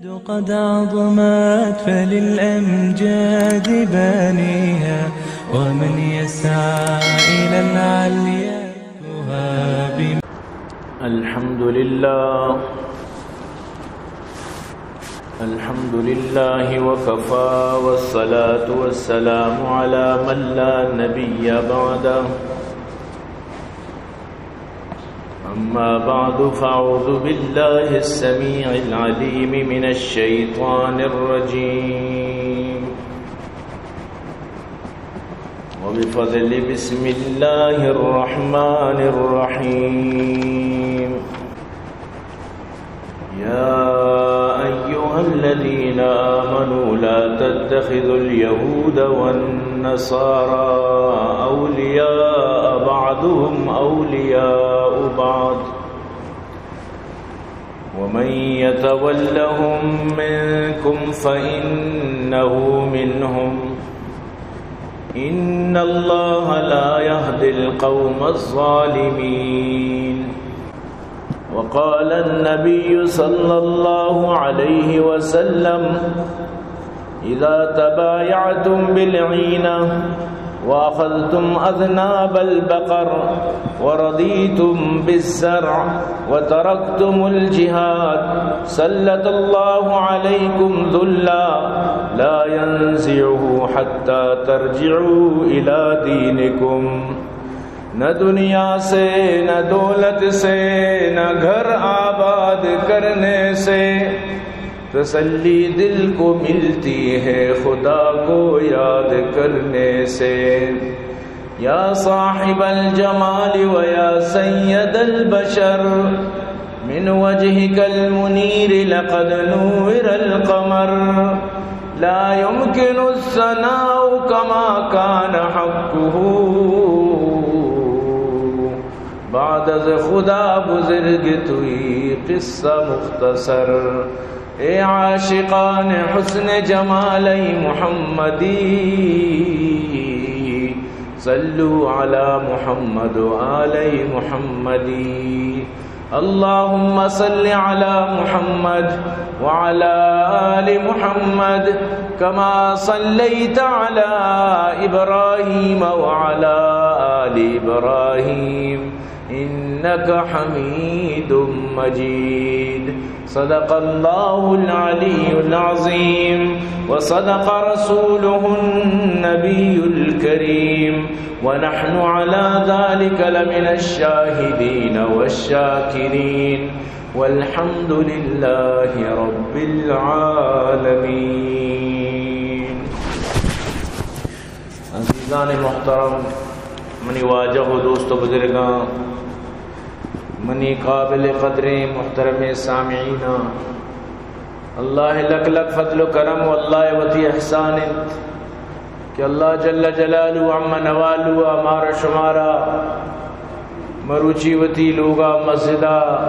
قد عظمت فللأمجاد بانيها، ومن يسعى إلى العليا يهاب. الحمد لله. الحمد لله وكفى، والصلاة والسلام على من لا نبي بعده. أما بعد، فأعوذ بالله السميع العليم من الشيطان الرجيم. وبفضل بسم الله الرحمن الرحيم. يا أيها الذين آمنوا لا تتخذوا اليهود والنصارى أولياء بعضهم أولياء بعض ومن يتولهم منكم فإنه منهم إن الله لا يهدي القوم الظالمين. وقال النبي صلى الله عليه وسلم: إذا تبايعتم بالعينة وأخذتم أذناب البقر ورضيتم بالزرع وتركتم الجهاد سلط الله عليكم ذلا لا ينزعه حتى ترجعوا إلى دينكم. نہ دنیا سے، نہ دولت سے، نہ گھر آباد کرنے سے تسلی دل کو ملتی ہے خدا کو یاد کرنے سے۔ یا صاحب الجمال و یا سید البشر، من وجهك المنير لقد نور القمر، لا يمكن الثناء كما كان حقه. بعد از خدا بزرگ توئی قصہ مختصر۔ اے عاشقان حسن جمال محمدی، صلوا علی محمد و آل محمدی۔ اللهم صل على محمد وعلى آل محمد كما صليت على إبراهيم وعلى آل إبراهيم إنك حميد مجيد. صدق الله العلي العظيم وصدق رسوله النبي الكريم ونحن على ذلك لمن الشاهدين والشاكرين والحمد لله رب العالمين. عزیزان محترم، منی واجہ و دوست و بزرگاں، منی قابل قدریں محترمیں سامعیناں، اللہ لک لک فضل و کرم و اللہ وتی احسان انت کہ اللہ جل جلالہ عم نوالہ مارا شمارا مروچی وتی لوگا مسجدا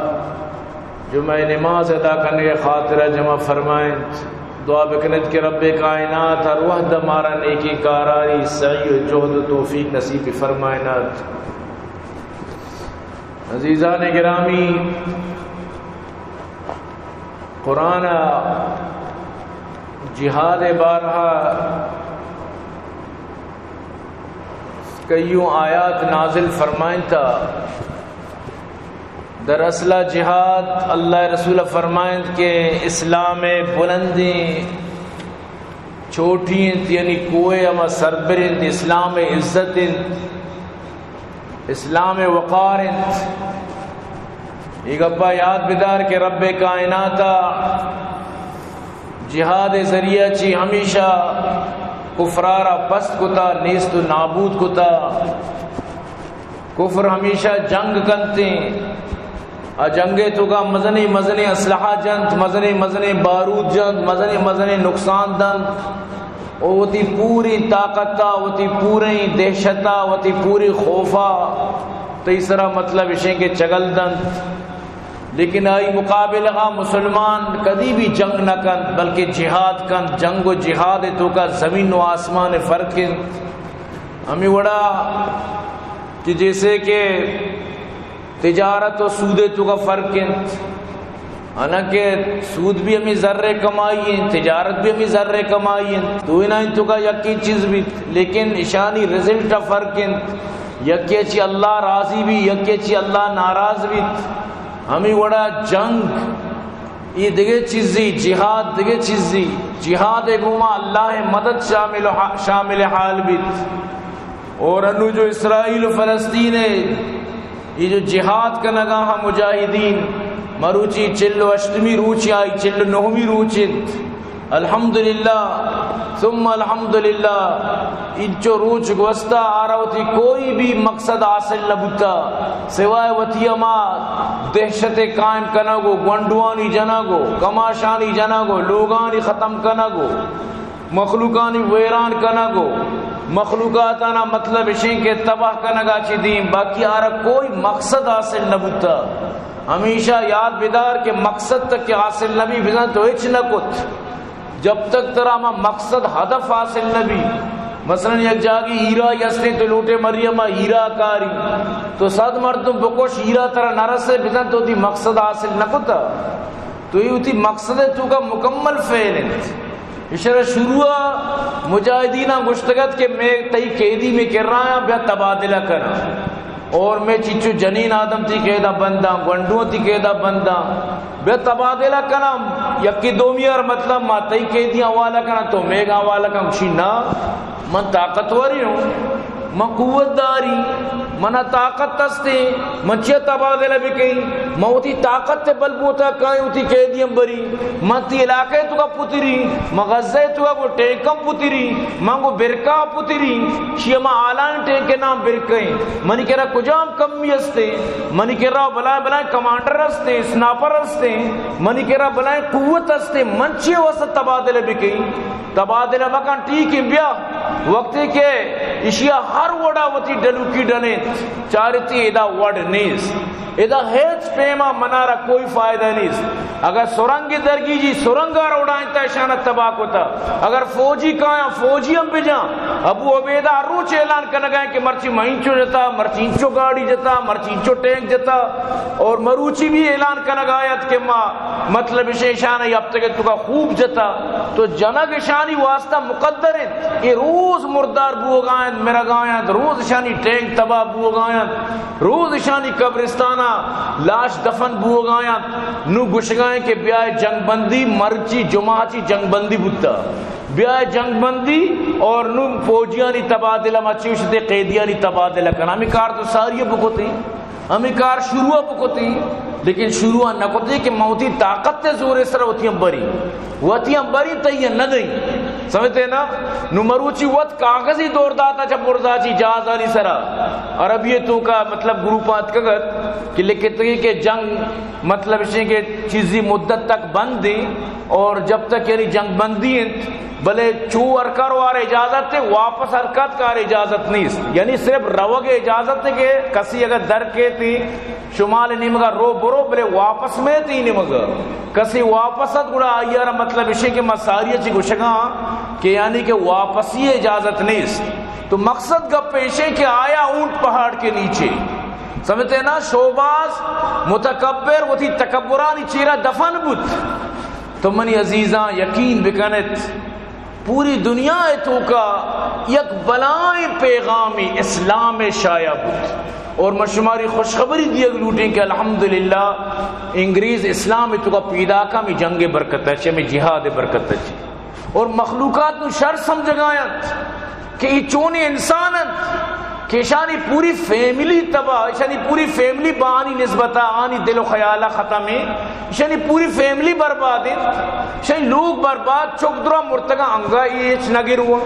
جمعہ نماز ادا کنگے خاطرا جمع فرمائنت۔ دعا بکنت کہ رب کائنات ہر وہد مارا نیکی کاراری سعی و جہد و توفیق نصیب فرمائنت۔ عزیزان گرامی، قرآن ء جہاد ء بارہ ء کئیوں آیات نازل فرمائنتا۔ در اصل ء جہاد، اللہ ء رسول ء فرمائنت کہ اسلام ء بلندیں چوٹی انت، یعنی کوہ ہما سربر انت، اسلام ء عزت انت، اسلام ء وقار انت۔ اے گپا یاد بدار کہ رب کائنات ء جہاد ء ذریعہ چی ہمیشہ کفرارا پست کتا، نیست و نابود کتا۔ کفر ہمیشہ جنگ کنتیں۔ آ جنگ ء توکا مزنیں مزنیں اسلحہ جنت، مزنیں مزنیں بارود جنت، مزنیں مزنیں نقصان دنت۔ او وتی پوری طاقت ء، وتی پوریں دہشت ء، وتی پوری خوف ء تئی سرا مطلب اشیں کہ چگل دنت۔ لیکن آئی مقابلہ ء مسلمان کدی بھی جنگ نہ کنت، بلکہ جہاد کنت۔ جنگ و جہاد ء توکا زمین و آسمان ء فرق انت۔ ہمیں وڑا کہ جیسے کہ تجارت و سود ء توکا فرق انت۔ حالانکہ سود بھی ہمیں زر کمائی ہیں، تجارت بھی ہمیں زر کمائی ہیں، دوئینانی توکا یکی چیز بیت، لیکن اشانی رزلٹ فرق ہیں۔ یکی چی اللہ راضی بی، یکی چی اللہ ناراض بیت۔ ہمیں وڑا جنگ، یہ دگہ چیزی، جہاد دگہ چیزی۔ جہاد گوما اللہ مدد شامل، شامل حال بیت۔ اور انو جو اسرائیل و فلسطین ہے، یہ جو جہاد کنگا ہم مجاہدین، مروچی چل و ہشتمی روچ آئی، چل و نہمی روچ انت۔ الحمدللہ، ثم الحمدللہ، انچو روچ گوستا آرا وتی کوئی بھی مقصد حاصل نہ بوتا، سوائے وتی ہما دہشت قائم کنگ و گونڈوانی جنگ و کماشانی جنگ و لوگانی ختم کنگ و مخلوقانی ویران کنگ و مخلوقاتانا مطلب اشیں کہ تباہ کنگا چی دیم، باقی آرا کوئی مقصد حاصل نہ بوتا۔ ہمیشہ یاد بدار کہ مقصد تک کہ حاصل نہ بی، بزاں تو ہچ نہ کت۔ جب تک ترا ہما مقصد، ہدف حاصل نہ بی، مثلاً یک جاگی ہیرا ہستیں تو لوٹے مری ہما ہیرا کاری، تو صد مردم بکش، ہیرا ترا نہ رسے، بزاں تو وتی مقصد حاصل نہ کتا۔ تو یہ وتی مقصد توکا مکمل فیل انت۔ اشرا شروع مجاہدیناں گوشتگت کہ میں تئی قیدی میں کر رہا ہوں، بیا تبادلہ کرا۔ اور میں چچو جنین آدم تئی قیدا بنداں، گونڈو تئی قیدا بنداں، بیا تبادلہ کناں، یکی دومی ار مطلب ما تئی قیدی حوالہ کناں، تو میگا حوالہ کن۔ گوشی نا، من طاقتوری ہوں، من قوت داری، منا طاقت ہستے، من چیا تبادلہ بکئی؟ من وتی طاقت بل بوتا کائیں وتی قیدی ہم بری، من تی علاقے توکا پتری، من غزہ توکا گو ٹینکم پتری، من گو برکا پتری، شی ہما آلان ٹینک نام برکیں۔ منی کرا کجام کمی ہستے؟ منی کرا بلائیں بلائیں کمانڈر ہستے، اسنائپر ہستے، منی کرا بلائیں قوت ہستے، من چی واسطہ تبادلہ بکیں؟ تبادلہ مکن، ٹھیک ہے، بیا۔ وقتی کہ اشیا ہر وڑا وتی ڈلوکی ڈلیں، چارتی ادا وڑ نیست۔ ادا ہچ پیما منارا کوئی فائدہ نیست۔ اگر سرنگ درگیجی، سرنگا روڑائیں تا اشانا تباہ کتا۔ اگر فوجی کایاں، فوجی ہم بجاں۔ ابو عبیدہ ہر روچ اعلان کنگا کہ مرچی مہینچو جتا، مرچی انچو گاڑی جتا، مرچی انچو ٹینک جتا۔ اور مروچی بھی اعلان کنگا آیت کہ ما مطلب اشیں اشانا ہفتگے توکا خوب جتا۔ تو جنگ اشانی واسطہ مقدر انت۔ اے روز مردار بوگا انت، مرگا انت، روز اشانی ٹینک تباہ بوگا انت۔ روز اشانی قبرستانا لاش دفن بوگا انت۔ نو گوشگا انت کہ بیائے جنگ بندی، مرچی جمعہ چی جنگ بندی بوتا۔ بیائے جنگ بندی اور نو فوجیانی تبادلہ، ما چی گوشتے، قیدیانی تبادلہ کن۔ ہمیں کار تو ساری بکتے، ہمیں کار شروع بکتے، لیکن شروع نہ کتے کہ ما وتی طاقت زور سر وتی ہم بری، وتی ہم بری تئی نہ دئی۔ سمجھتے نا؟ نو مروچی وت کاغذی دور داتا چہ برزا چی جہازانی سرا، عربی توکا مطلب گروپ آتکگت کہ لکھتگی کہ جنگ مطلب اشیں کہ چیزی مدت تک بند ہیں اور جب تک یعنی جنگ بندی انت، بلے چو ورکر وار اجازت ہے، واپس حرکت کار اجازت نیست، یعنی صرف روگ اجازت ہے کہ کسی اگر در کے تی شمال نیمگا رو برو، بلے واپس میں تی نیمگا کسی واپس ات گڑا آئی را مطلب اشیں کہ ما ساری چی گوشگا کہ یعنی کہ واپسی اجازت نیست۔ تو مقصد گپ ایشیں کہ آیا اونٹ پہاڑ کے نیچے۔ سمجھتے نا؟ شوباز متکبر وتی تکبرانی چیرا دفن بوت۔ تو منی عزیزاں یقین بکنت، پوری دنیا توکا یک بلائیں پیغامی اسلام شایع بوت۔ اور من شماری خوشخبری دیگ لوٹیں کہ الحمدللہ انگریز اسلام توکا پیداک ہمیں جنگ برکت ہے، ہمیں جہاد برکت ہے۔ اور مخلوقات نو شر سمجھگا انت کہ یہ چونی انسان انت کہ اشانی پوری فیملی تباہ، اشانی پوری فیملی بانی نسبتا آنی دل و خیالا ختم ہے، اشانی پوری فیملی برباد ہے، اشانی لوگ برباد، چک درا مرتگا، انگا ایچ نگروا،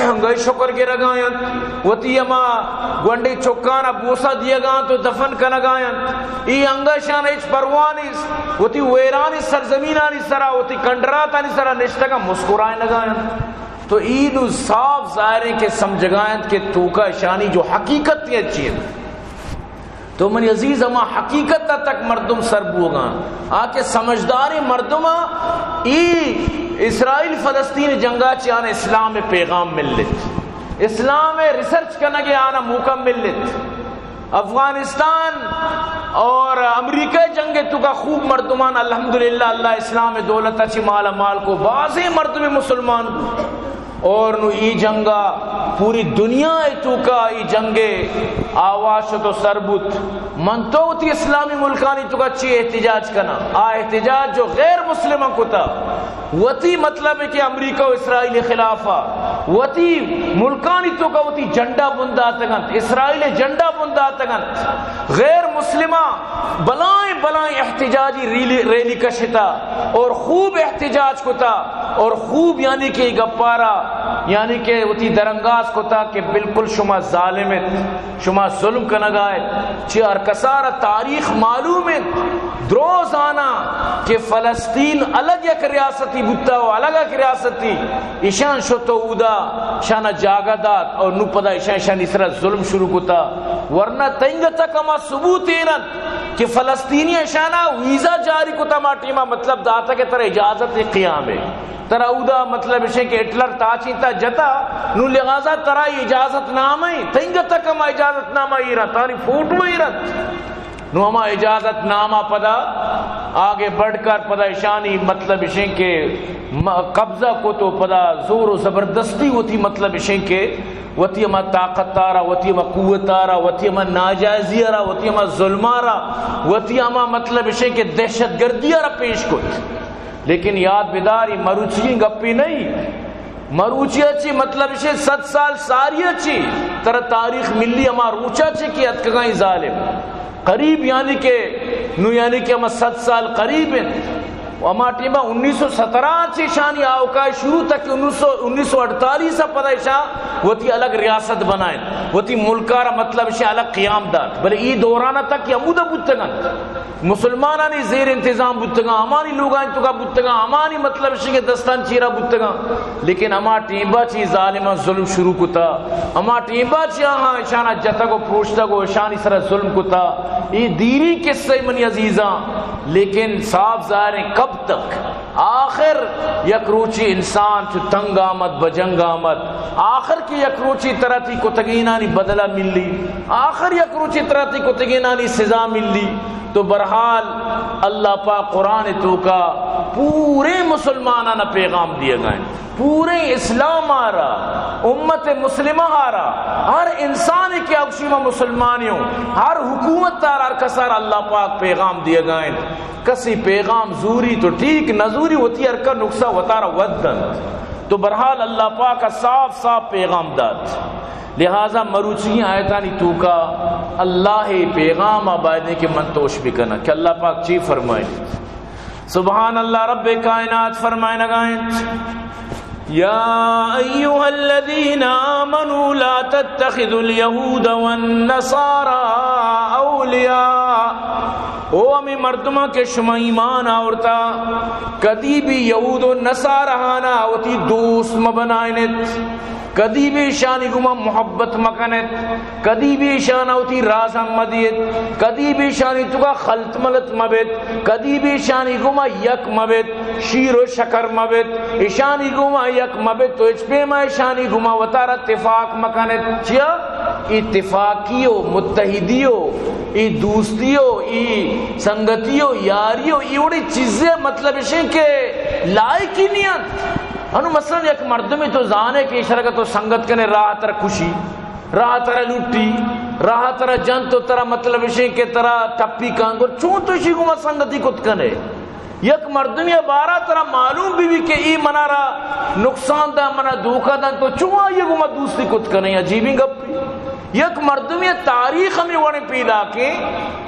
انگا شکر گرگا انت، وتی اما گونڈے چکانا بوسا دیگا انت و دفن کنگا انت، ای انگا اشان ایچ پرواہ نیست، وتی ویرانی سرزمینانی سرا، وتی کنڈراتانی سرا نشتگا مسکرائے نگا انت۔ تو ای نو صاف ظاہر ہے کہ سمجھگا انت کہ توکا اشانی جو حقیقت ہے چی انت۔ تو منی عزیز، ہما حقیقت تک مردم سر بوگا، آ کہ سمجھداریں مردم ای اسرائیل فلسطین جنگا چیان اسلام پیغام ملت، اسلام ریسرچ کنگے آنا موقع ملت۔ افغانستان اور امریکہ جنگ توکا خوب مردمان، الحمدللہ، اللہ اسلام دولت چی مالا مال کو، بازیں مردم مسلمان کو۔ اور نو ای جنگا پوری دنیا توکا ای جنگ آواز شت و سر بوت۔ من تو وتی اسلامی ملکانی توکا چی احتجاج کنا؟ آ احتجاج جو غیر مسلمان کتا، وتی مطلب ہے کہ امریکہ و اسرائیل خلافا وتی ملکانی توکا وتی جھنڈا بنداتگنت، اسرائیل جھنڈا بنداتگنت۔ غیر مسلماں بلائیں بلائیں احتجاجی ریلی، ریلی کشتا اور خوب احتجاج کتا اور خوب یعنی کہ گپارا یعنی کہ وتی درانگاز کتا کہ بالکل شما ظالم ات، شما ظلم کنگا ات۔ چہ ہر کسارا تاریخ معلوم ات، دروزانا کہ فلسطین الگ یک ریاستی بوتا و الگ یک ریاستی، ایشان شت و اودا شانا جاگہ دات اور نو پدا ایشان، ایشانی سرا ظلم شروع کتا۔ ورنہ تنگ تک ہما ثبوت ایر انت کہ فلسطینی ایشانا ویزا جاری کتا، ہما ٹیما مطلب داتا کہ ترا اجازت قیام ہے، ترا اودا مطلب اشے کہ ہٹلر تاچینتا جتا، نو لہذا ترا اجازت نامہ ہے، تنگ تک ہما اجازت نامہ ایر انت، تانی فوٹو ایر انت۔ نو ہما اجازت نامہ پدا آگے بڑھ کر پدا اشانی مطلب اشیں کہ م-، قبضہ کو تو پدا زور و زبردستی وتی مطلب اشیں کہ وتی ہما طاقت آرا، وتی ہما قوت آرا، وتی ہما ناجائزی آرا، وتی ہما ظلم آرا، وتی ہما مطلب اشیں کہ دہشت گردی آرا پیش کت۔ لیکن یاد بدار، ای مروچی گپی نہیں۔ مروچی چی مطلب اشیں صد سال ساری چی ترا تاریخ ملی ہما روچا چی کہ اتکگاں ای ظالم۔ قریب یعنی کہ نو یعنی کہ ہما صد سال قریب انت۔ و ہما ٹیما انیس سو سترہ چی شانی آوکائی شروع تک انیس سو، انیس سو اڑتالیس پدا اشاں وتی الگ ریاست بنائیں، وتی ملکارا مطلب اشاں الگ قیام دات۔ بلے ای دورانا تک کہ ہمودا بوتگنت۔ مسلمانانی زیر انتظام بوتگاں، ہمانی لوگانی توکا بوتگاں، ہمانی مطلب اشی کہ دستان چیرا بوتگاں۔ لیکن ہما ٹیمبا چی ظالماں ظلم شروع کتا، ہما ٹیمبا چی آہاں اشانا جتگ و پروشتگ و اشانی سرا ظلم کتا۔ اے دیری قصہ منی عزیزاں، لیکن صاف ظاہر ہیں کب تک؟ آخر یک روچی انسان چو تنگ آمد، بجنگ آمد، آخر کہ یک روچی ترا تی کتگینانی بدلہ ملی، آخر یک روچی ترا تی کتگینانی سزا ملی۔ تو برحال اللہ پاک قرآن توکا پورے مسلمانان پیغام دیگا ہیں، پورے اسلام آرا، امت مسلمہ آرا، ہر انسان کہ اکشی ما مسلمانی ہوں، ہر حکومت آرا، ہر کسار اللہ پاک پیغام دیگا ہیں۔ کسی پیغام زوری تو ٹھیک، نہ زوری وتی ہر کا نقصہ وتارا ود دنت۔ تو برحال اللہ پاک صاف صاف پیغام دات۔ لہذا مروچی آیتانی توکا اللہ پیغام آبائدیں کہ من توش بکناں کہ اللہ پاک چی فرمائے۔ سبحان اللہ، رب کائنات فرمائنگائیں، یا ایھا الذین آمنوا لا تتخذوا الیہود والنصاری اولیاء۔ او ہمے مردماں کہ شما ایمان آورتا، کدی بھی یہود و نصارہانا وتی دوست مبنائنت، کدی بھی اشانی گما محبت مکنت، کدی بھی اشانا وتی راز ہم مدیت، کدی بھی اشانی توکا خلط ملط مبت، کدی بھی اشانی گما یک مبت، شیر و شکر مبت، اشانی گما یک مبت، تو ہچ پیما اشانی گما وتارا تفاق مکنت۔ چیا؟ اتفاقی و متحدی و ای دوستی و ای سنگتی و یاری و ای وڑی چیزیں مطلب اشیں کہ لائقی نہیں انت۔ انو مثلاً یک مردمے تو زانے کہ اشرا تو سنگت کنے راہ تر کشی، راہ ترا لٹی، راہ ترا جنت و ترا مطلب اشیں کہ ترا ٹپی کن، گڑا چون تو اشی گما سنگتی کت کنے؟ یک مردمی بارا ترا معلوم بی بی کہ ای منارا نقصان دا، منا دھوکہ دا، تو چون آئی گما دوستی کت کنے؟ عجیبیں گپے۔ یک مردمی تاریخ ہمے وڑیں پیداکیں،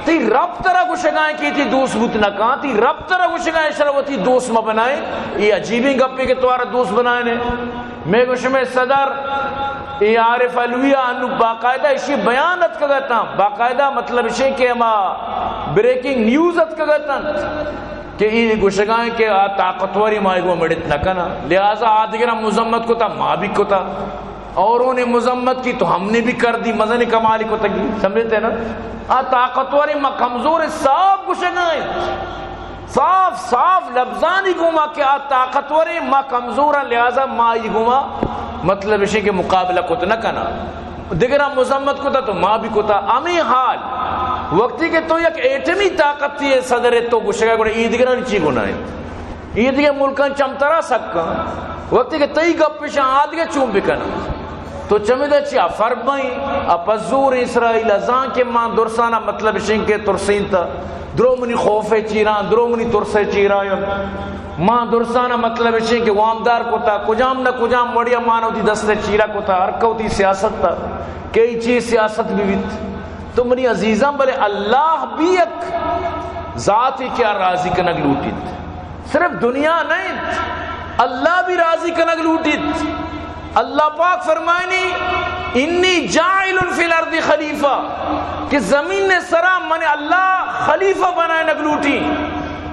تی رب ترا گوشگائیں کہ تی دوست بوت نکاں، تی رب ترا گوشگائیں اشرا وتی دوست مبنائیں، ای عجیبیں گپے کہ توارا دوست بنائنے۔ مے گوشمے صدر، اے عارف علوی ء انو باقاعدہ اشی بیان اتکگ اتاں، باقاعدہ مطلب اشی کہ ہما بریکنگ نیوز اتکگ اتنت کہ اے گوشگائیں کہ آ طاقتوری ما ایگو مڑت نہ کنا، لہذا آ دگراں مذمت کتا، ما بھی کتا، اور انہیں مذمت کی تو ہم نے بھی کر دی، مزن کمالی کتگی، سمجھتے نا؟ آ طاقتوری ما کمزور، صاف گوشگائیں۔ صاف صاف لبزانی گوما کہ آ طاقتوریں، ما کمزوراں، لہذا ما آئی گوما مطلب اشیں کہ مقابلہ کت نہ کناں۔ دگراں مذمت کتا تو ما بھی کتا۔ ہمیں حال وقتی کہ تو یک ایٹمی طاقتی صدر ئے تو گوشگا گڑا ایدگرانی چی گناہ انت؟ ایدگہ ملکاں چم ترا سکاں۔ وقتی کہ تئی گپ اشاں آدگہ چون بکناں؟ تو چمیدا چیا فرمائیں، اپزور اسرائیل زان کہ ما درسانا مطلب اشیں کہ ترسینتا، درو منی خوف چیراں، درو منی ترس چیراں، ما درسانا مطلب اشیں کہ وامدار کتا، کجام نہ کجام وڑیا مانوتی دست چیرا کتا، ہر کوتی سیاست تا، کئی چی سیاست بھی بیت۔ تو منی عزیزاں، بلے اللہ بھی یک ذاتے کہ آ راضی کنگ لوٹیت۔ صرف دنیا نہ انت، اللہ بھی راضی کنگ لوٹیت۔ اللہ پاک فرمائنی، "انی جاعل فی الارض خلیفہ"، کہ زمین نے سرا من اللہ خلیفہ بنائنگ لوٹی۔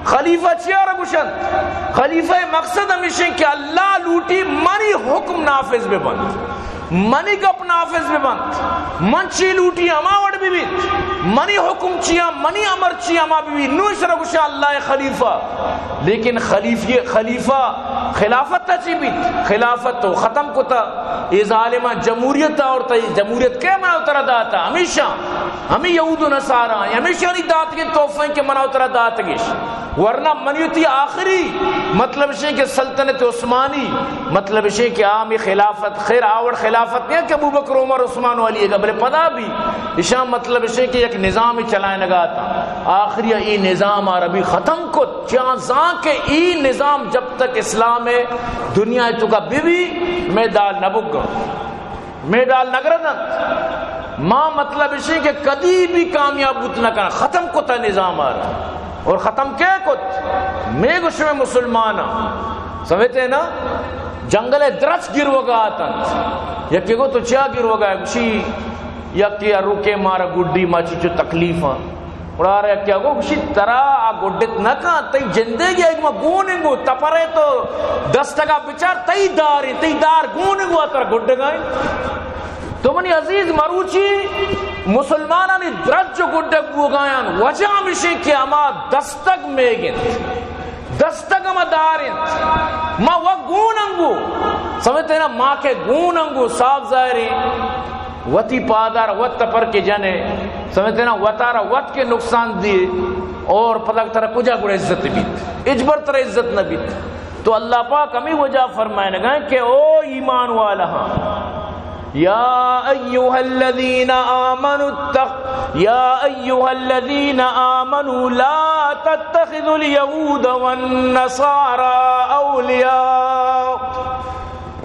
خلیفہ چیا را گوشنت؟ خلیفہ مقصد ہمیشیں کہ اللہ لوٹی منی حکم نافذ بہ بنت۔ منی گپ نافذ بہ بنت، من چی لوٹی ہما وڑ بہ بیت، منی حکم چیا، منی امر چی ہما بہ بیت۔ نو اشرا گوشا اللہ خلیفہ۔ لیکن خلیفی، خلیفہ خلافت تا چی بیت؟ خلافت تو ختم کتا، اے ظالماں جمہوریت آورتا، اے جمہوریت کے منا اترا داتا؟ ہمیشہ ہمیں یہود و نصارا، ہمیشہ نی داتگیں تحفہ کہ منا اترا داتگش۔ ورنہ منی وتی آخری مطلب اشیں کہ سلطنت عثمانی، مطلب اشیں کہ آ ہمیں خلافت، خیر آوڑ خلافت نہیں کہ ابوبکر، عمر، عثمان و علی گا، بلے پدا بھی اشاں مطلب اشیں کہ یک نظام چلائنگا تا۔ آخری ای نظام آ ربی ختم کت، چیاں زان کہ ای نظام جب تک اسلام ہے دنیا تو کا بی بی میں دال نہ بگا۔ میڈال نہ گرد انت۔ ما مطلب اشیں کہ کدی بھی کامیاب بوت نہ کناں، ختم کتا نظام آرا۔ اور ختم کے کت؟ میں گوشم مسلماناں۔ سمجھتے نا؟ جنگل درچ گروگا آتنت۔ یکی گو تو چیا گروگا ہے؟ گوشی یکی روکے مارا گڈی ما چیچو تکلیفاں۔ گڑا آرا یکے ءَ گو گوشی، ترا آ گڈت نہ کن، تئی جندے گیا ایک ما گون انگو، تپرے تو دستگا بچار، تئی دار انت، تئی دار گون انگو، آ ترا گڈگا انت۔ تو منی عزیز، مروچی مسلمانانی درج و گڈگ بوگایان، وجہ ہمیشیں کہ ہما دستگ میگ انت۔ دستگ ہما دار انت۔ ما وت گون انگو۔ سمجھتے نا، ما کہ گون انگو، صاف ظاہر انت۔ وتی پادار وت تپر کے جنے۔ سمجھتے نا، وتارا وت کے نقصان دیے۔ اور پدا ترا کجا گڑا عزت بیت؟ ہچبر ترا عزت نہ بیت۔ تو اللہ پاک ہمیں وجہ فرمائنگا کہ او ایمان والا ہاں۔ یا ایھا الذین آمنوا اتق-، یا ایھا الذین آمنوا لا تتخذوا الیہود والنصارى اولیاء۔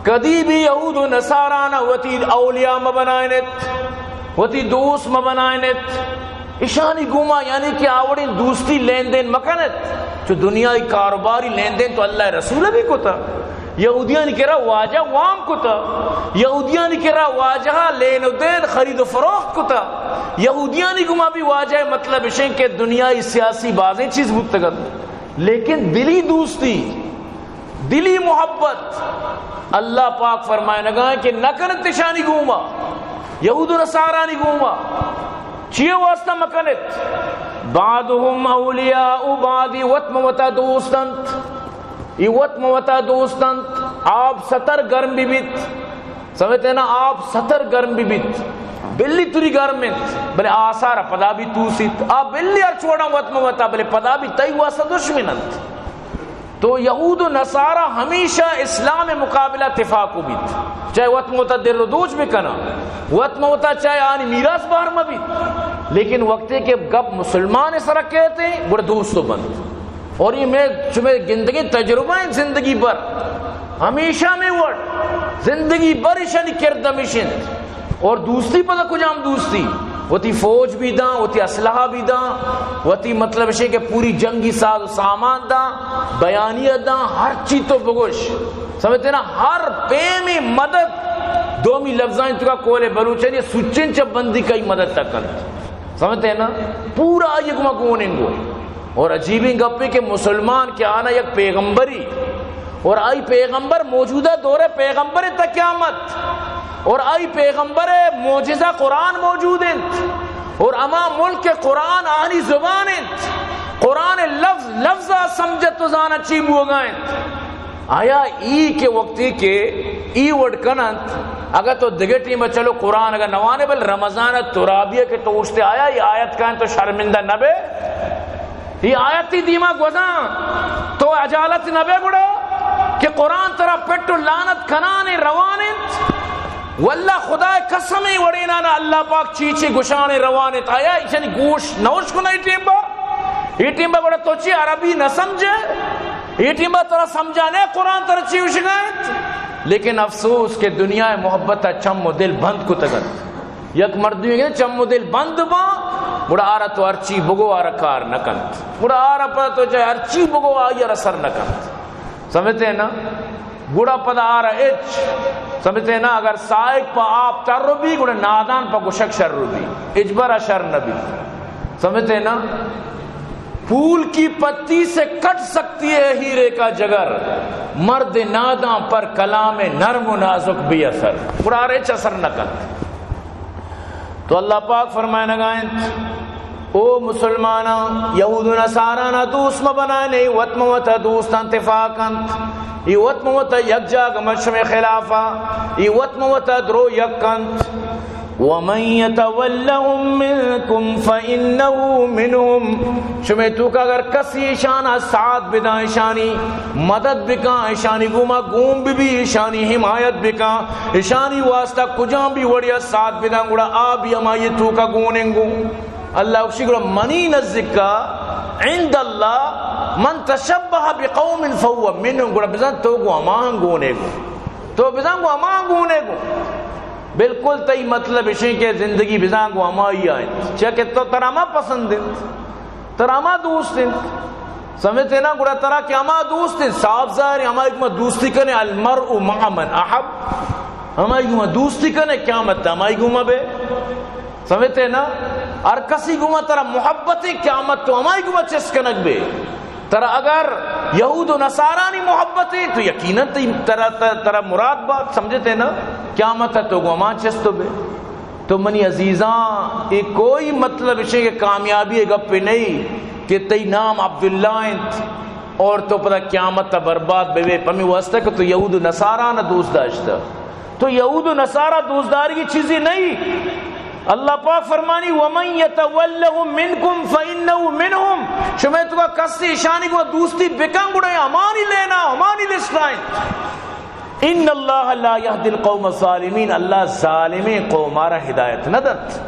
کدی بھی یہود و نصارانا وتی اولیاء مہ بنائنت، وتی دوست مہ بنائنت۔ اشانی گوما یعنی کہ آوڑیں دوستی لین دین مکنت۔ چو دنیای کاروباری لین دین تو اللہ رسول بھی کتا۔ یہودیانی کرا واجہ وام کتا۔ یہودیانی کرا واجہ لین و دین، خرید و فروخت کتا۔ یہودیانی گوما بھی واجہ، مطلب اشیں کہ دنیای سیاسی بازیں چیز بوتگت۔ لیکن دلی دوستی، دلی محبت، اللہ پاک فرمائنگا کہ نہ کنت اشانی گوما، یہود و نصارانی گوما۔ چیئے واسطہ مکنت؟ بعضهم اولیاء بعض، وت مہ وتا دوست انت۔ ای وت مہ وتا دوست انت۔ آپ ستر گرم بی بیت، سمجھتے نا، آپ ستر گرم بی بیت، بلی تری گرم انت، بلے آثار پدا بھی توسیت۔ آ بلی ہر چوڑا وت مہ وتا، بلے پدا بھی تئی واسطہ دشمن انت۔ تو یہود و نصارا ہمیشہ اسلام مقابلہ تفاق بیت، چاہے وت مہ وتا در و دوچ بکنا، وت مہ وتا چاہے آنی میراث بہر مہ بیت، لیکن وقتے کہ گپ مسلمان سرا کہتے ہیں، گڑا دوست و بند۔ اور یہ میں شمے گندگیں تجربہ ہیں زندگی بھر، ہمیشہ میں وڑ زندگی بھر اشانی کرد ہمیش انت۔ اور دوستی پدا کجام دوستی؟ وتی فوج بھی داں، وتی اسلحہ بھی داں، وتی مطلب اشیں کہ پوری جنگی ساز و سامان داں، بیانیہ داں، ہر چی تو بگوش۔ سمجھتے نا، ہر پیمی مدد، دومی لفظاں تو کا قول بلوچن، یہ سچن چپ بندی کئی مدد تک کنت۔ سمجھتے ہیں نا؟ پورا آئی گما گون انگو۔ اور عجیبیں گپے کہ مسلمان کہ آنا یک پیغمبری، اور آئی پیغمبر موجودہ دور پیغمبر تا قیامت، اور آئی پیغمبر معجزہ قرآن موجود انت، اور اما ملک قرآن آنی زبان انت، قرآن لفظ لفظ سمجھت تو زانا چی بوگا انت۔ آیا ای کہ وقتی کہ ای وڈ کننت، اگر تو دگہ ٹیم چلو قرآن اگر نوانے، بل رمضان ترابیہ کہ تو اوشتے، آیا ای آیت کن تو شرمندہ نہ بے؟ ای آیتی دیما گوزاں تو اجالت نہ بے گڑا کہ قرآن ترا پٹ و لعنت کنانے روان انت؟ واللہ خدائے قسم، ای وڑینانا اللہ پاک چی چی گشانے روان انت۔ آیا ایشانی گوش نوش کن ای ٹیم با؟ ای ٹیم با گڑا تو چی عربی نہ سمجھے؟ ای ٹیم با ترا سمجھانے قرآن ترا چی گشگا انت؟ لیکن افسوس کہ دنیا محبت چم و دل بند کتگ انت۔ یک مردمے کہ چم و دل بند با، گڑا آرا تو ہرچی بگو آرا کار نہ کنت۔ گڑا آرا پدا تو چاہے ہرچی بگو آئی آرا سر نہ کنت۔ سمجھتے ہیں نا؟ گڑا پدا آرا اچ۔ سمجھتے ہیں نا؟ اگر سائق پہ آپ تر بی، گڑا نادان پہ گشک شر بی۔ اجبرا شر نہ بی۔ سمجھتے ہیں نا؟ پھول کی پتی سے کٹ سکتی ہے ہیرے کا جگر، مرد ناداں پر کلام نرم و نازک بے اثر۔ گڑا آرا اچ اثر نہ کنت۔ تو اللہ پاک فرمائنگا انت، او مسلماناں، یہود و نصارانا دوست مہ بنائنے، وت مہ وتا دوستاں تفاق انت، ای وت مہ وتا یک جاگہ مہ شمے خلافا، ای وت مہ وتا درو یک انت۔ ومن يتولهم منكم فإنه منهم۔ شمے توکا اگر کسی ایشانا ساتھ بداں، ایشانی مدد بکاں، ایشانی گوما گون ببی، ایشانی حمایت بکاں، ایشانی واسطہ کجام بھی وڑیا ساتھ بداں، گڑا آ بھی ہمائی توکا گون انگو۔ اللہ اکشی گڑا منی نزدیکا عند اللہ من تشبہ بقوم فهو منهم، گڑا بزن تو گو ہمان گونے گو، تو بزن گو ہمان گونے گو۔ بالکل تئی مطلب اشیں کہ زندگی بزان گو ہمائی آئیں، چیا کہ تو ترا ہما پسند انت، ترا ہما دوست انت۔ سمجھتے نا؟ گڑا ترا کہ ہما دوست انت، صاف ظاہر ہے، ہمائی گوما دوستی کنے، المرء مع من احب، ہمائی گوما دوستی کنے، قیامت ہمائی گوما بے۔ سمجھتے نا؟ ہر کسی گوما ترا محبت ہے، قیامت تو ہمائی گوما چست کنگ بے۔ ترا اگر یہود و نصارانی محبت ہے تو یقیناً تئی، ترا، ترا، ترا مراد بات، سمجھتے نا؟ قیامت تو گو ہما چست بے۔ تو منی عزیزاں، اے کوئی مطلب اشیں کہ کامیابی گپ نہیں کہ تئی نام عبداللہ انت اور تو پدا قیامت تا برباد بے، بے پمی واسطہ کہ تو یہود و نصاران دوست داشتہ۔ تو یہود و نصارا دوستداری کی چیزی نہیں۔ اللہ پاک فرمانی، ومن يتولهم منكم فإنه منهم۔ شمے تو کا کسی ایشانی گو دوستی بکن گڑا ہمانی لینا، ہمانی لسٹ آئیں۔ ان اللہ لا يهدي القوم الظالمين، اللہ ظالمیں قوم آرا ہدایت نہ دنت۔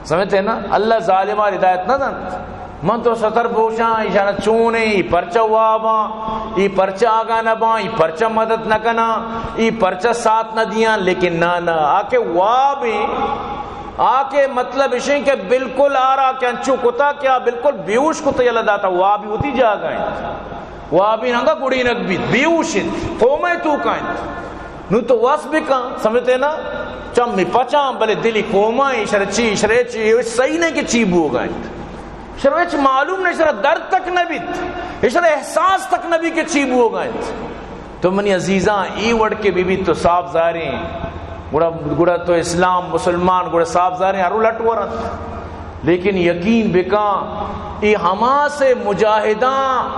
سمجھتے ہیں نا؟ اللہ ظالم آرا ہدایت نہ دنت۔ من تو ستر بوشاں، ایشانا چونیں، ای پرچہ واباں، ای پرچہ آگاہ نہ باں، ای پرچہ مدد نہ کناں، ای پرچہ ساتھ نہ دیاں، لیکن نہ، نہ، آ کہ وابیں، آ کہ مطلب اشیں کہ بالکل آرا کہ انچو کتا کہ آ بالکل بیہوش کتا یلہ داتا، وابی وتی جاگہ انت۔ وابی ننگا گڑینک بیت، بیہوش انت، قومے توکا انت۔ نو تو وس بکن، سمجھتے نا؟ چمی پچاں، بلے دلی قوما، ایشر چی، ایشر چی، ایش صحیح نہیں کہ چی بوگا انت۔ ایشر ہچ معلوم نہیں، ایشر درد تک نہ بیت، ایشر احساس تک نہ بیت کہ چی بوگا انت۔ تو منی عزیزاں، ای وڑ کے بی بی تو صاف ظاہریں، گڑا، گڑا تو اسلام، مسلمان، گڑا صاف ظاہریں، ہر لٹ ورنت۔ لیکن یقین بکاں، اے حماس مجاہداں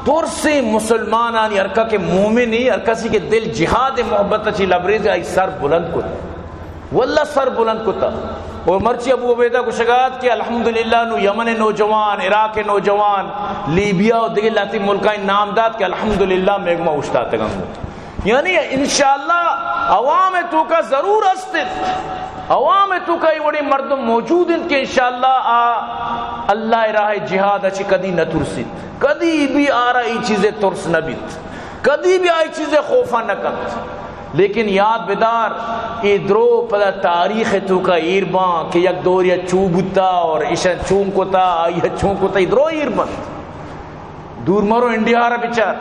درسیں مسلمانانی ہر کا کہ مومنی، ہر کسی کہ دل جہاد محبت چی لبریز آئی سر بلند کت۔ واللہ سر بلند کتا۔ اور مرچی ابو عبیدہ گشگات کہ الحمدللہ نو یمن نوجوان، عراق نوجوان، لیبیا و دگہ لہتی ملکانی نام دات کہ الحمدللہ میگما اوشتاتگاں۔ یعنی انشاءاللہ عوام توکا ضرور است انت۔ عوام توکا ای وڑیں مردم موجود انت کہ انشاءاللہ آ اللہ راہ جہاد چی کدی نہ ترسیت۔ کدی بھی آرا ای چیزے ترس نہ بیت۔ کدی بھی آئی چیزے خوفا نہ کنت۔ لیکن یاد بدار، ای درو پدا تاریخ توکا ایر باں کہ یک دوریا چو بوتا اور ایشا چون کتا، آئی چون کتا، ای درو ایر بنت۔ دور مرو انڈیا را بچار۔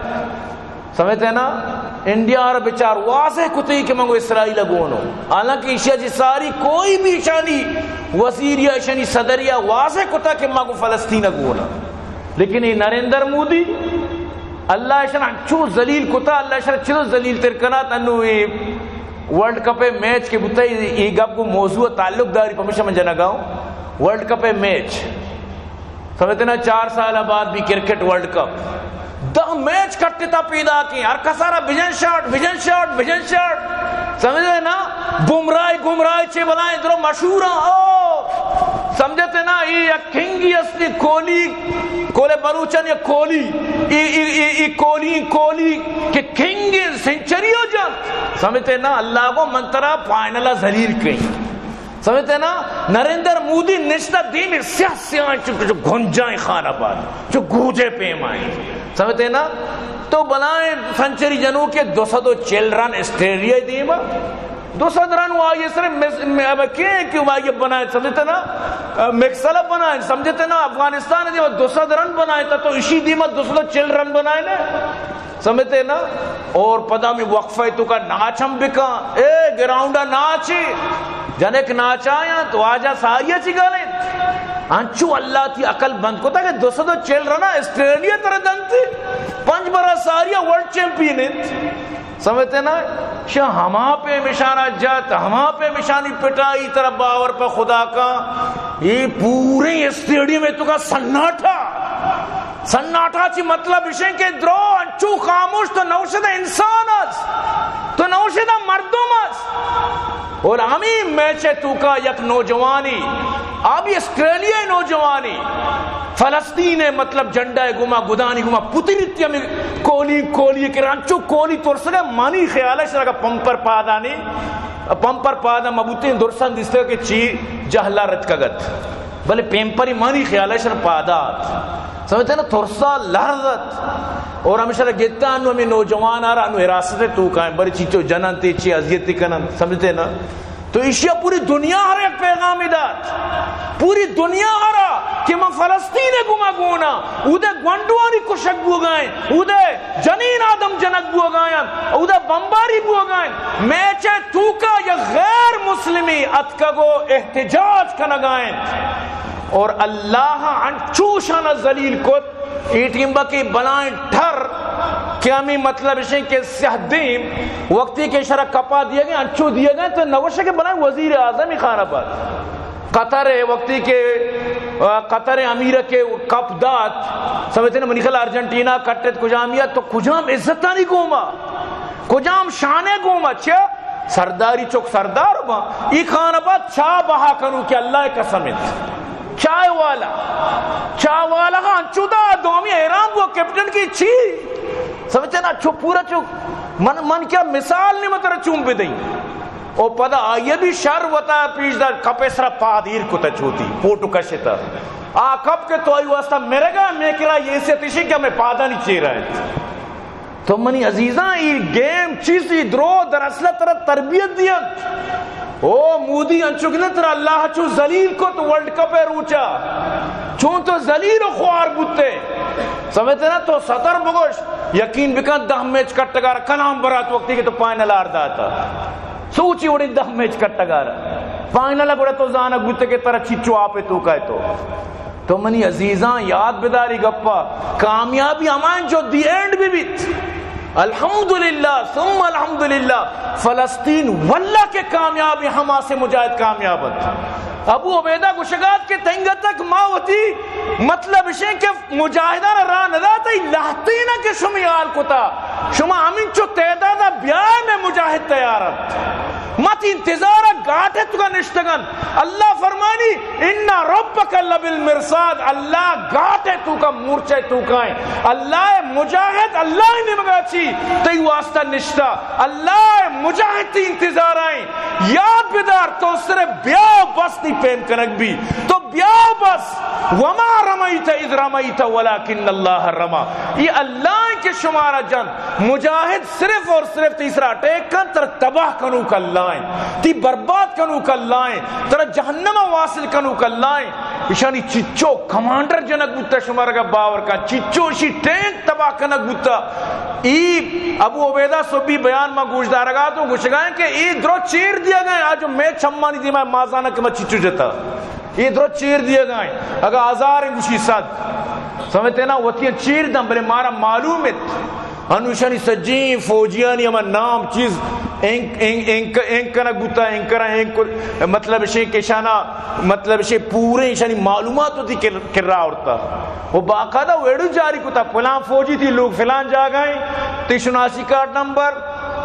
سمجھتے نا؟ انڈیا را بچار، واضح کتے کہ من گو اسرائیل گونو۔ حالانکہ ایشیا جی ساری کوئی بھی ایشانی وزیر یا ایشانی صدر یا واضح کتا کہ من گو فلسطین گونا۔ لیکن ای نریندر مودی، اللہ ایشان انچو ذلیل کتا، اللہ ایشان چلو ذلیل تر کنات۔ انو ای ورلڈ کپ میچ کے بوتا، ای گپ کو موضوع تعلق داری، پمیشا من جنگاؤں۔ ورلڈ کپ میچ، سمجھتے نا، چار سال بعد بھی کرکٹ ورلڈ کپ، دہ میچ کٹتا پیداکیں، ہر کسارا بجن شاٹ، بجن شاٹ، بجن شاٹ۔ سمجھتے نا؟ بمراہ، گمراہ چے بلائیں درو مشہور ہیں۔ او! سمجھتے نا؟ یہ یک کنگی است، یہ کوہلی، کولے بلوچن یک کوہلی، یہ، یہ، یہ، یہ کوہلی، کوہلی کہ کنگ سنچری ہو جان۔ سمجھتے نا؟ اللہ کو من ترا فائنل ذلیل کہیں۔ سمجھتے نا؟ نریندر مودی نشتہ دیم سیاہ سیاہ چو، چو گنجائیں خان آباد، چو گوجے پیمائیں۔ سمجھتے نا؟ تو بلائیں سنچری جنو کہ دو سد و چل رن آسٹریلیا دیما، دو سد رن وہ آئیے سر مس-، م-، اب کیا ہے کہ وہ آئیے بنائے، سمجھتے نا؟ آ، مکسل بنائے، سمجھتے نا؟ افغانستان دیما دو سد رن بنائے تا، تو اشی دیما دو سد و چل رن بنائے نا۔ سمجھتے نا؟ اور پدا میں وقفہ تو کا ناچ ہم بکا۔ اے گراؤنڈا ناچے۔ جنک ناچایا تو آجا ساریا چی گالیں۔ انچو اللہ تی عقل بند کو تا کہ دو سد و چل رنا آسٹریلیا تر دنتی۔ پنج برا ساریا ورلڈ چیمپئن انت۔ سمجھتے نا؟ شا ہما پہ مشانا جات، ہما پہ مشانی پٹائی تر باور پہ خدا کا۔ یہ پورے اسٹیڈیم تو کا سناٹا۔ سناٹا چی مطلب اشیں کہ درو انچو خاموش تو نوشدہ انسان است، تو نوشدہ مردم است۔ اور ہمیں میچ توکا یک نوجوانی، آ بھی آسٹریلیا نوجوانی، فلسطین مطلب جنڈا گوما، گدانی گوما پتنیتی ہمیں کولی، کولی کہ رانچو کولی ترسگا منی خیال ہے شرگا پمپر پادانی، پمپر پادا مبوتیں درسن دیستے کہ چی جہلا رتکگت۔ بلے پیمپری منی خیال ہے شر پادات۔ سمجھتے نا؟ ترسا لرزت۔ اور ہمیشہ گتا انو ہمیں نوجوان آ رہا انو حراست توکا ہیں، بری چیچو جنن تے چی اذیتی کنن، سمجھتے نا؟ تو ایشیا پوری دنیا ہر یک پیغامی دات۔ پوری دنیا ہرا کہ من فلسطین گما گونا، اودے گونڈوانی کشگ بوگائیں، اودے جنین آدم جنگ بوگائیں، اودے بمباری بوگائیں۔ میچے توکا یا غیر مسلمی اتکگو احتجاج کنگائیں۔ اور اللہ انچوشان ذلیل کت، اے ٹیم با کہ بلائیں ٹھر کہ ہمیں مطلب اشیں کہ سیاہ دیم وقتی کہ اشرا کپا دیا گئے، انچو دیا گئے تو نوشہ کہ بلائیں وزیر اعظم ہی خان آباد۔ قطر ہے وقتی کہ، آ، قطر امیر کے کپ دات، سمجھتے نا؟ منی خیال ارجنٹینا کٹت کجام یا تو کجام عزتانی گوما، کجام شانے گوما، چیا؟ سرداری چک سردار با، ای خان آباد چا بہا کنو کہ اللہ قسم انت۔ چائے والا، چا والا ہاں چدا دومی حیران بو کیپٹن کی چی؟ سمجھتے نا؟ چو پورا چو من، من کیا مثال نہیں متر چون بدئی۔ او پدا آئیے بھی شر وتا پیش دار کپے سرا پاد ایر کتا چوتی، پوٹو کشتا۔ آ کپ کے تو آئی واسطہ میرے گا میں کرا یہ سے تشی کہ میں پادانی چیرا ہے۔ تو منی عزیزاں، ای گیم چیزی درو در اصل ترا تربیت دیت۔ او مودی انچو کہ نہ ترا اللہ چو ذلیل کت ورلڈ کپ روچا، چون تو ذلیل و خوار بوتے۔ سمجھتے نا؟ تو ستر بگوش، یقین بکن دہ میچ کٹگار کلام برات وقتی کہ تو فائنل آر داتا۔ سوچی وڑی دہ میچ کٹگار فائنل گڑا تو زانگ بوتے کہ ترا چیچو آپ تو کہے تو۔ تو منی عزیزاں یاد بداری گپا، کامیابی ہمائیں جو دی اینڈ بھی بیت۔ الحمدللہ ثم الحمدللہ، فلسطین واللہ کے کامیابی حماس مجاہد کامیاب انت۔ ابو عبیدہ گشگات کے تنگت تک ما ہوتی مطلب اشیں کہ مجاہدان را نداتا، ای لہتینا کہ شمی حال کتا، شما ہمینچو تعداد بیائے میں مجاہد تیار انت۔ مت انتظار گاٹے تو کا نشتگن۔ اللہ فرمانی، ان ربک لبالمرصاد، اللہ گاٹے تو کا مورچے تو کا ہیں۔ اللہ مجاہد، اللہ نمگا چی تئی واسطہ نشتا۔ اللہ مجاہد تی انتظار آئیں۔ یاد بدار، تو صرف بیا بس تی پیم کنگ بی۔ تو بیا بس، وما رمیت اذ رمیت ولکن اللہ رمی۔ یہ اللہ ہیں کہ شمارا جن مجاہد صرف اور صرف تیسرا اٹیک کن، ترا تباہ کنوک اللہ ہیں، تی برباد کنوک اللہ ہیں، ترا جہنم واصل کنوک اللہ ہیں۔ اشانی چچو کمانڈر جنک بوتا، شمارا کا باور کن، چچو اشی ٹینک تباہ کنک بوتا۔ ای ابو عبیدہ صبی بیان ما گوشدارگا تو گوشگائیں کہ ای درو چیر دیا گئے، آج میں چمانی دیما مازانا کہ ما چچو جتا۔ یہ درو چیر دیا گئے، اگر ہزار گوشی صد، سمجھتے نا، وتی چیر دم، بلے مارا معلوم ہے انوشانی سجیں فوجیانی ہما نام چیز اینک، اینک، اینک، اینک کنگ بوتا، اینک کرا، اینک کر-، مطلب شے کہ شانا، مطلب شے پورے شانی معلومات ہوتی کر-، کرا آورتا۔ وہ باقاعدہ ویڈیو جاری کتا، فلان فوجی تئی لوگ فلان جاگہ ہیں، تئی شناسی کارڈ نمبر،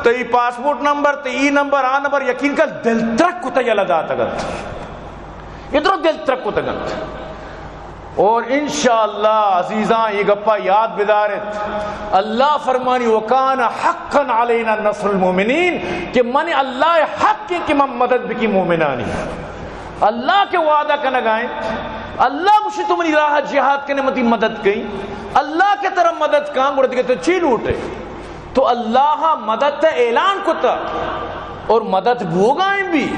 تئی پاسپورٹ نمبر، تئی ای نمبر، آ نمبر، یقین کر دل ترک کتا یلا داتگت۔ اے درو دل ترک کتگ انت۔ اور انشاءاللہ عزیزاں، اے گپا یاد بدارت، اللہ فرمانی، وکان حقا علینا نصر المؤمنین، کہ من اللہ حق ہے کہ من مدد بکی مومنانی۔ اللہ کہ وعدہ کنگا انت، اللہ گوشی تو منی راہ جہاد کنے، من تئی مدد کئیں۔ اللہ کہ ترا مدد کاں، گڑا دگہ تو چی لوٹے؟ تو اللہ مدد ء اعلان کتا اور مدد بوگائیں بھی۔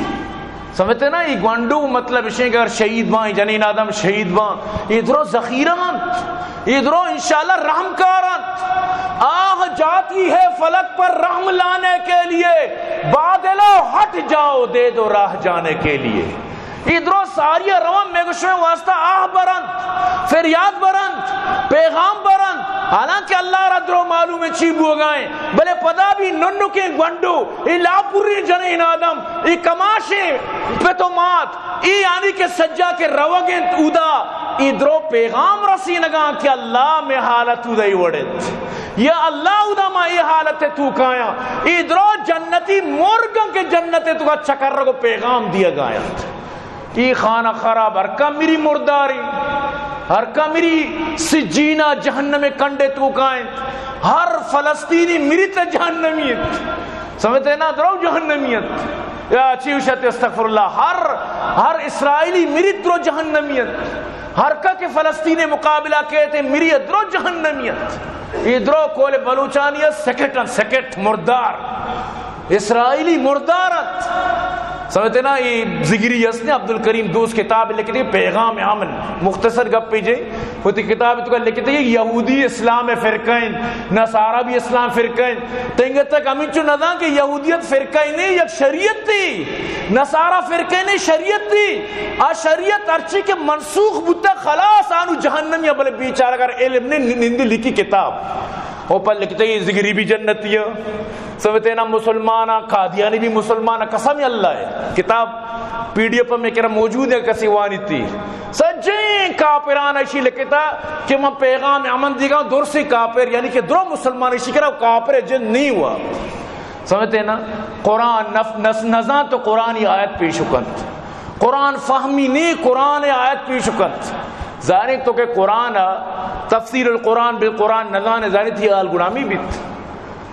سمجھتے نا؟ یہ گونڈو مطلب اشیں کہ اگر شہید باں، جنین آدم شہید باں، یہ درو ذخیرہ انت، یہ درو انشاءاللہ رحم کار انت۔ آہ جاتی ہے فلک پر رحم لانے کے لیے، بادلو ہٹ جاؤ دے دو راہ جانے کے لیے۔ اے درو ساری ء روان مئے گوشئے واسطہ آہ برنت، فریاد برنت، پیغام برنت، حالانکہ اللہ را درو معلوم ہے چی بوگائیں، بلے پدا بھی ننکیں گونڈو، اے لاپوریں جنین آدم، اے کماشیں پت و مات، اے یعنی کہ سجا کہ روگ انت اودا، اے درو پیغام رسینگاں کہ اللہ مئے حالت اودا اے وڑ انت، یا اللہ اودا ما اے حالت توکایاں، اے درو جنتی مرگاں کہ جنت توکا چکر رگو پیغام دیگایاں۔ اے خانہ خراب ہر کا میری مرداری، ہر کا میری سجینا جہنم کنڈے توکا انت۔ ہر فلسطینی میری تا جہنمی انت۔ سمجھتے نا؟ درو جہنمی انت۔ یا چی وشت استغفر اللہ۔ ہر، ہر اسرائیلی میری درو جہنمی انت۔ ہر کا کہ فلسطین مقابلہ کہتے میری درو جہنمی انت۔ اے درو کول بلوچانی سکٹ انت، سکٹ مردار۔ اسرائیلی مردار انت۔ سمجھتے نا؟ یہ زگری یس نے عبدالکریم دوست کتاب لکھتے پیغام امن، مختصر گپ پہ جے، وتی کتاب تو لکھتے یہودی اسلام فرقہ انت، نصارہ بھی اسلام فرقہ انت۔ تنگت تک ہمینچو نزان کہ یہودیت فرقہ نہیں، یک شریعت تھی۔ نصارہ فرقہ نہیں، شریعت تھی۔ آ شریعت ہرچی کہ منسوخ بوتا خلاص آنو جہنمی، بلے بیچارہ اگر علم نے نندی لکھی کتاب۔ او پر لکھتے یہ زگری بھی جنتی ہے۔ سمجھتے نا؟ مسلمان، قادیانی بھی مسلمان، قسم اللہ ہے۔ کتاب پی ڈی ایف میں کرا موجود ہے، کسی وانی تھی۔ سجیں کافران اشی لکھتا کہ من پیغام امن دیگا، درسی کافر، یعنی کہ درو مسلمان اشی کرا کافر جن نہیں ہوا۔ سمجھتے نا؟ قرآن نف-، نس-، نزان تو قرآن آیت پیش کنت۔ قرآن فہمی نہیں، قرآن آیت پیش کنت۔ ظاہر تو کہ قرآن تفسیر القرآن بالقرآن نزان، ظاہر تھی حال غلامی بیت۔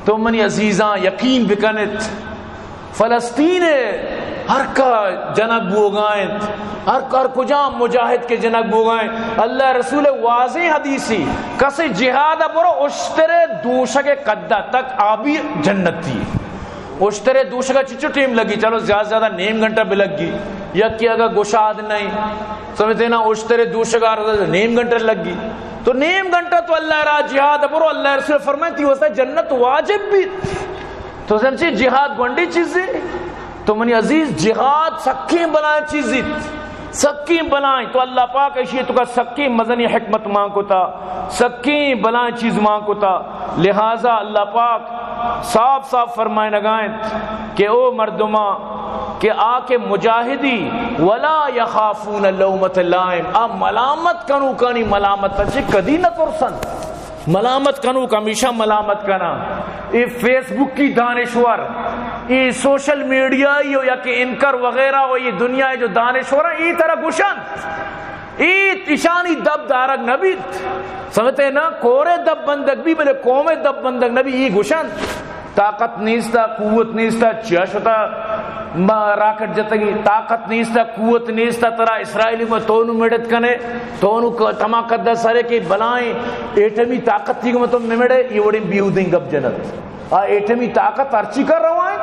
تو منی عزیزاں یقین بکنت، فلسطین ء ہر کا جنگ بوگا انت، ہر، ہر کجام مجاہد کے جنگ بوگا انت۔ اللہ رسول واضح حدیثی، کسے جہاد ء برو اشترے دوشگ قدہ تک آبی جنتی۔ اشترے دوشگ ء چچو ٹیم لگی؟ چلو زیادہ زیادہ نیم گھنٹہ بلگی، یا کہ اگر گشاد نہیں، سمجھتے نا، اشترے دوشگ ء نیم گھنٹہ لگی۔ تو نیم گھنٹہ تو اللہ را جہاد ء برو، اللہ رسول فرمائے تئی واسطہ جنت واجب بیت۔ تو سمجھے جہاد گونڈی چیزے؟ تو منی عزیز، جہاد سکیں بلائیں چیزے، سکیں بلائیں۔ تو اللہ پاک اشی تو کا سکیں مزنی حکمت مان کتا، سکیں بلائیں چیز مان کتا۔ لہذا اللہ پاک صاف صاف فرمائنگا انت کہ او مردماں کہ آ کہ مجاہدی، ولا یخافون لومۃ لائم، آ ملامت کنوکانی ملامت چہ کدی نہ ترسن۔ ملامت کنوک ہمیشہ ملامت کنا۔ اے فیس بک کی دانشور، اے سوشل میڈیا یا کہ انکر وغیرہ و اے دنیا جو دانشور ہیں، اے طرح گشن۔ اے اشانی دب دارگ نبیت۔ سمجھتے نا؟ کورے دب بندگ بھی، بلے قومے دب بندگ نبی، اے گشن۔ طاقت نیستا، قوت نیستا، چیا شتا ما راکٹ جتگی؟ طاقت نیستا، قوت نیستا، ترا اسرائیلی ما تو نو مڑت کنے، تو نو ک-، تما قد سرے کہ بلائیں ایٹمی طاقت تھی کہ ما تو مڑے، یہ وڑیں بیہودیں گپ جنت۔ آ ایٹمی طاقت ہرچی کر روائیں،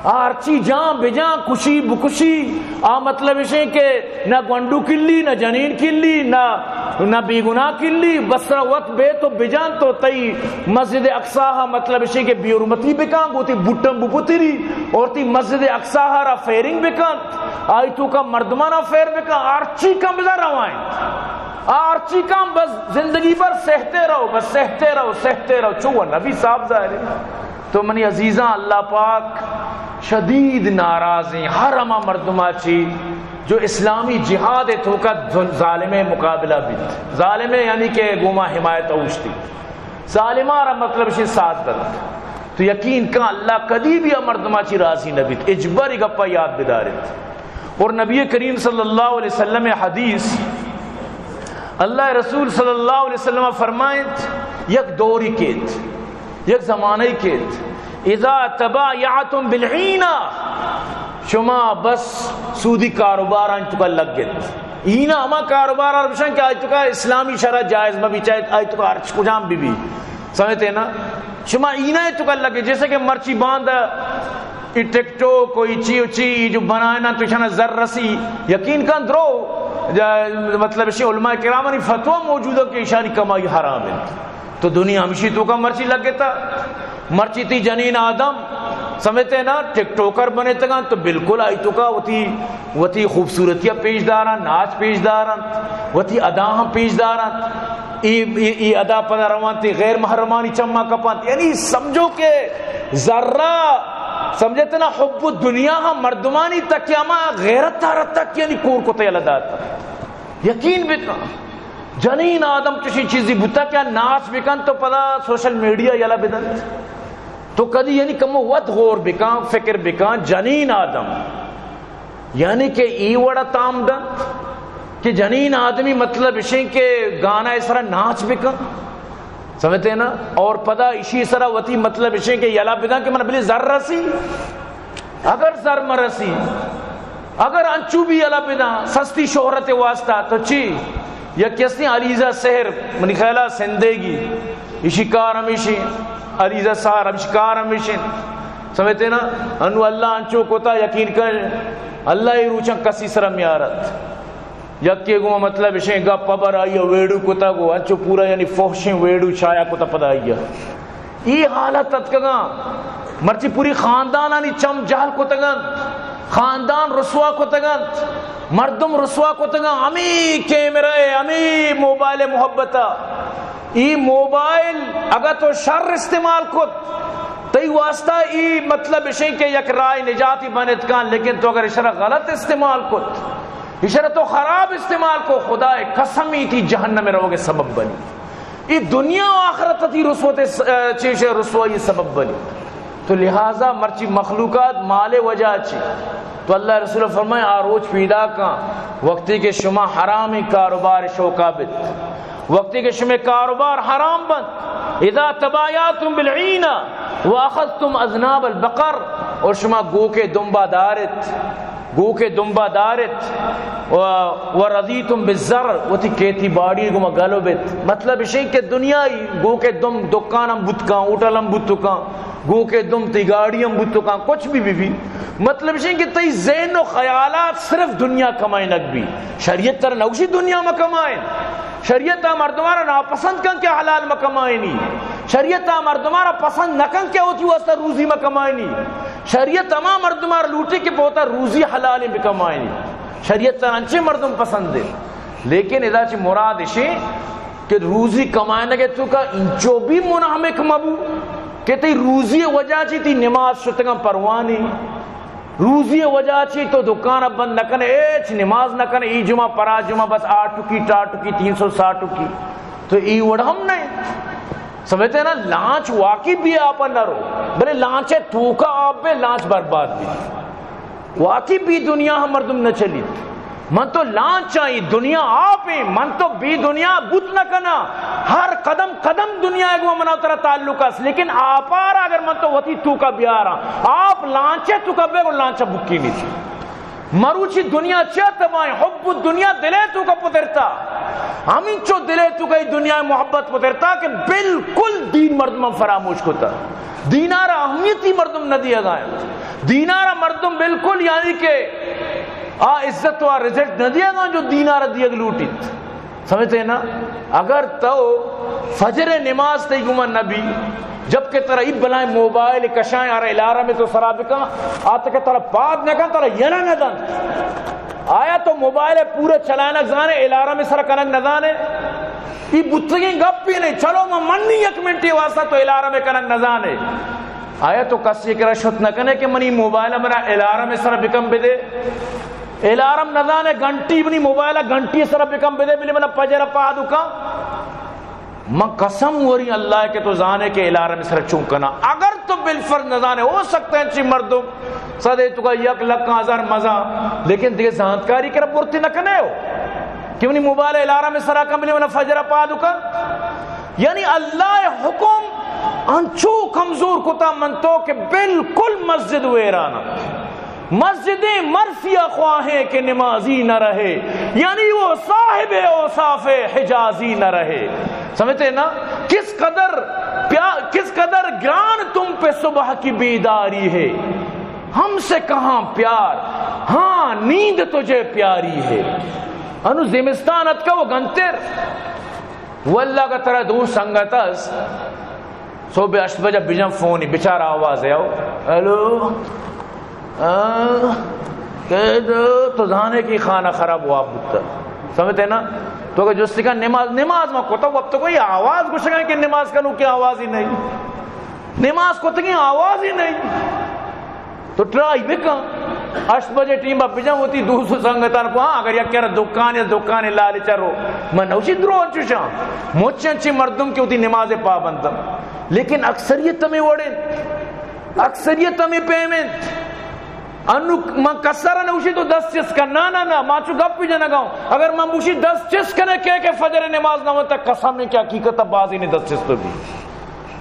آ ہرچی جان بجان، کشی بکشی، آ مطلب اشیں کہ نہ گونڈو کلی، نہ جنین کلی، نہ، نہ بیگناہ کلی، بس را وت بے تو بجان تو تئی مسجد اقصی ء مطلب اشی کہ بے حرمتی بکان، گو تئی بٹن بپتری اور تئی مسجد اقصی ء را فائرنگ بکان، آئی توکا مردمانا فائر بکان، ہرچی کن بزان روائیں۔ آ ہرچی کام بس زندگی بھر سہتے رہو، بس سہتے رہو، سہتے رہو، چو وہ نبی صاحب ظاہر ہے۔ تو منی عزیزاں، اللہ پاک شدید ناراض ہیں ہر ہما مردما چی جو اسلامی جہاد توکا ظالم مقابلہ بیت۔ ظالم یعنی کہ گوما حمایت اوشتی۔ ظالماں را مطلب شی ساتھ دنت۔ تو یقین کن اللہ کدی بھی آ مردما چی راضی نہ بیت۔ اجبر گپا یاد بدارت۔ اور نبی کریم صلی اللہ علیہ وسلم حدیث، اللہ رسول صلی اللہ علیہ وسلم فرمائنت، یک دوری کیت، یک زمانہ کیت، اذا تبایعتم بالعینہ، شما بس سودی کاروبار آنی توکا لگت۔ اینا ہما کاروبار آر بشن کہ آئی توکا اسلامی شرع جائز مبی، چاہے آئی توکا ہرچ کجام بی بی۔ سمجھتے نا؟ شما اینا توکا لگے، جیسے کہ مرچی باند ای ٹک ٹوک و ای چی و چی، ای جو بنائے نا تو شنا زر رسی، یقین کن درو، جا-، مطلب شی علماء کرامانی فتویٰ موجود ہے کہ ایشانی کمائی حرام ہے۔ تو دنیا ہمشی توکا مرچی لگتا، مرچی تی جنین آدم سمجھتے نا، ٹک ٹوکر بنے تگان تو بالکل آئی توکا وتی، وتی خوبصورتی پیش دارن، ناچ پیش دارن، وتی ادا ہم پیش دارن۔ ای، ای، ای ادا پدا روان تی غیر محرمانی چما کپان۔ یعنی سمجھو کہ ذرہ سمجھتے نا، حب الدنیا ہم مردمانی تک کہ ہما غیرت تارت تک یعنی کور کو تیل داتا۔ یقین بکن، جنین آدم چشی چیزی بوتا کہ ناچ بکن تو پدا سوشل میڈیا یلا بدنت۔ تو کدی یعنی کمو وت غور بکن، فکر بکن، جنین آدم یعنی کہ ای وڑا تام دنت کہ جنین آدمی مطلب اشیں کہ گانا سرا ناچ بکن، سمجھتے نا؟ اور پدا اشی سرا وتی مطلب اشیں کہ یلا بدن کہ من بلی زر رسی۔ اگر زر مرسی، اگر انچو بھی یلا بداں سستی شہرت واسطہ، تو چی؟ یک کسی علیزہ سحر، منی خیالا سندھے گی، اشی کار ہمیشی، علیزہ سحر ہمشی کار ہمیشی۔ سمجھتے نا؟ انو اللہ انچو کتا، یقین کن، اللہ ای روچاں کسی سرا میارت۔ یکے گوں مطلب اشیں گپ ہبر آئی ویڈیو کتا گو، انچو پورا یعنی فحشیں ویڈیو شائع کتا پدا آئی۔ ای حالت اتکگاں، مرچی پوری خاندانانی چم جہل کتگنت، خاندان رسوا کتگنت، مردم رسوا کتگاں۔ ہمیں کیمرہ، ہمیں موبائل محبتا، ای موبائل اگا تو شر استعمال کت، تئی واسطہ ای مطلب اشیں کہ یک راہ نجاتی بنت کان، لیکن تو اگر اشرا غلط استعمال کت، اشرا تو خراب استعمال کو، خدا قسم ای تی جہنم روگ سبب بنی۔ ای دنیا و آخرت تی رسوت س-، چیش رسوائی سبب بنی۔ تو لہذا مرچی مخلوقات مال وجہ چی؟ تو اللہ رسول فرمائے، آ روچ پیدا کن وقتی کہ شما حرامی کاروبار شوقا بت، وقتی کہ شما کاروبار حرام بنت، اذا تبایعتم بالعینہ واخذتم اذناب البقر، اور شما گوکے دمبا دارت، گوکے دمبا دارت، و، ورضیتم بالذر، وتی کھیتی باڑی گما گلو بت۔ مطلب اشیں کہ دنیای گوکے دم دکان ہم بوت کن، ہوٹل ہم بوت کن، گوکے دم تئی گاڑی ہم بوت کن، کچھ بھی بی بی۔ مطلب اشیں کہ تئی ذہن و خیالات صرف دنیا کمائنگ بی۔ شریعت ترا نوشی دنیا ما کمائن۔ شریعت آ مردمارا ناپسند کن کہ حلال ما کمائنی۔ شریعت آ مردمارا پسند نہ کن کہ وتی واسطہ روزی ما کمائنی۔ شریعت ہما مردمار لوٹی کہ پوتا روزی حلالیں بکمائنی۔ شریعت ترا انچیں مردم پسند ہے۔ لیکن ادا چی مراد اشیں کہ روزی کمائنگ توکا انچو بھی منہمک مبو کہ تئی روزی وجہ چی تئی نماز شتگاں پروانی، روزی وجہ چی تو دکان بند نہ کنے، ہچ نماز نہ کنے، ای جمعہ پرا جمعہ بس آ ٹکی ٹا ٹکی تین سو ساٹھ ٹکی، تو ای وڑ ہم نہیں۔ سمجھتے ہیں نا، لانچ واقعی بھی آپ نہ رو، بلے لانچ توکا آپ بے لانچ برباد بھی۔ واقعی بی دنیا ہم مردم نہ چلیت۔ من تو لانچ آئی، دنیا آپ ہیں، من تو بی دنیا بوت نہ کنا۔ ہر قدم قدم دنیا گو منا ترا تعلق است، لیکن آپار اگر من تو وتی توکا بیارا، آپ لانچے توکا بے گو لانچ بکی نیتی۔ مروچی دنیا چیا تباہیں؟ حب الدنیا دلے توکا پترتا۔ ہمینچو دلے توکا ای دنیا محبت پترتا کہ بالکل دین مردم فراموش کتا۔ دینارا اہمیتی مردم نہ دیگا۔ دینارا مردم بالکل یعنی کہ آ عزت و آ رزلٹ نہ دیگا جو دینارا دیگ لوٹیت۔ سمجھتے ہیں نا؟ اگر تو فجر نماز تئی گما نبی، جبکہ ترا ای بلائیں موبائل کشائیں، آرا الارم تو سرا بکن، آ تک ترا پاد نہ کن، ترا یلہ نہ دن۔ آیا تو موبائل ءَ پورا چلائینگ زانے، الارم ءِ سرا کنگ نہ زانے؟ اے بوتگیں گپے نہ اِنت۔ چلو، من منی یک منٹے واسطہ تو الارم ءَ کنگ نہ زانے۔ آیا تو کسے ءِ کرا شت نہ کنے کہ منی موبائل ءَ منا الارم ءِ سرا بکن بدے؟ الارم نہ زانے، گھنٹی، منی موبائل ءَ گھنٹی ءِ سرا بکن بدے، بلے منا فجر ءَ پاد کن۔ من قسم وری اللہ ءَ کہ تو زانے کہ الارم ءِ سرا چون کناں۔ اگر تو بالفرض نہ زانے، ہو سکتا ہے چی مردم صد ءِ توکا یک لکھ ہزار مزاں، لیکن دگہ زانتکاری ءِ کرا برتی نہ کنے ہو کہ منی موبائل ءَ الارم ءِ سرا کن، بلے منا فجر ءَ پاد کن۔ یعنی اللہ ءِ حکم انچو کمزور کتا من تو کہ بالکل مسجد ویران۔ مسجدیں مرثیہ خواہیں کہ نمازی نہ رہے، یعنی وہ صاحب اوصاف حجازی نہ رہے۔ سمجھتے نا؟ کس قدر پیا-، کس قدر گران تم پہ صبح کی بیداری ہے، ہم سے کہاں پیار، ہاں نیند تجھے پیاری ہے۔ انو زمستان اتکا، وہ گنتر۔ واللہ اگہ ترا دو سنگت است، صبح ہشت بجہ بجن فونی، بچار آواز ہے، او، ہیلو، ہاں، کئے دو، تو زانے کہ خانہ خراب واب بوتا۔ سمجھتے نا؟ تو اگہ جستی کن نماز، نماز ما کتا، وقت کوئی آواز گوشگا کہ نماز کنو کہ آواز ہی نہیں۔ نماز کتگیں آواز ہی نہیں۔ تو ٹرائی بکن۔ ہشت بجے ٹیم ءَ بجن وتی دوست و سنگتان کو، ہاں، اگر یک کرا دکان یا دکان لالچ ءَ رو، من نوشی درو انچوشاں۔ مچ انچیں مردم کہ وتی نماز ءِ پابند انت۔ لیکن اکثریت ہمے وڑ انت۔ اکثریت ہمے پیم انت۔ انو من کسر ءَ نوشی تو دست چست کن۔ نہ، نہ، نہ، ما چو گپ جنگا ہوں۔ اگر من بوشی دست چست کنے کہ، کہ فجر ءِ نماز نہ وتا، قسم ہے کہ حقیقت ءَ بازی نے دست چست بھی۔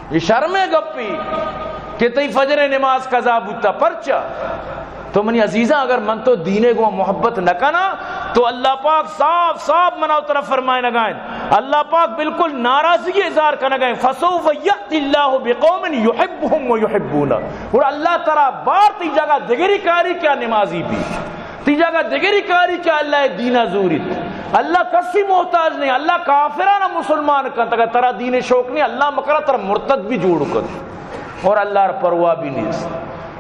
اے شرمیں گپے کہ تئی فجر ءِ نماز قضا بوتا۔ پرچا؟ تو منی عزیزاں، اگر من تو دین ءِ گوں محبت نہ کناں، تو اللہ پاک صاف صاف منا و ترا فرمائنگا انت۔ اللہ پاک بالکل ناراضگی اظہار کنگا انت، فسوف یأتی اللہ بقوم یحبهم و یحبونہ۔ اور اللہ ترا بار تئی جگہ دگری کاری کہ نمازی بی۔ تئی جگہ دگری کاری کہ اللہ ءِ دین ءَ زوریت۔ اللہ کسی محتاج نہیں، اللہ کافران ءَ مسلمان کنت۔ اگر ترا دین ءِ شوق نہیں، اللہ مکرا ترا مرتد بھی جوڑ کنت اور اللہ را پرواہ بھی نیست۔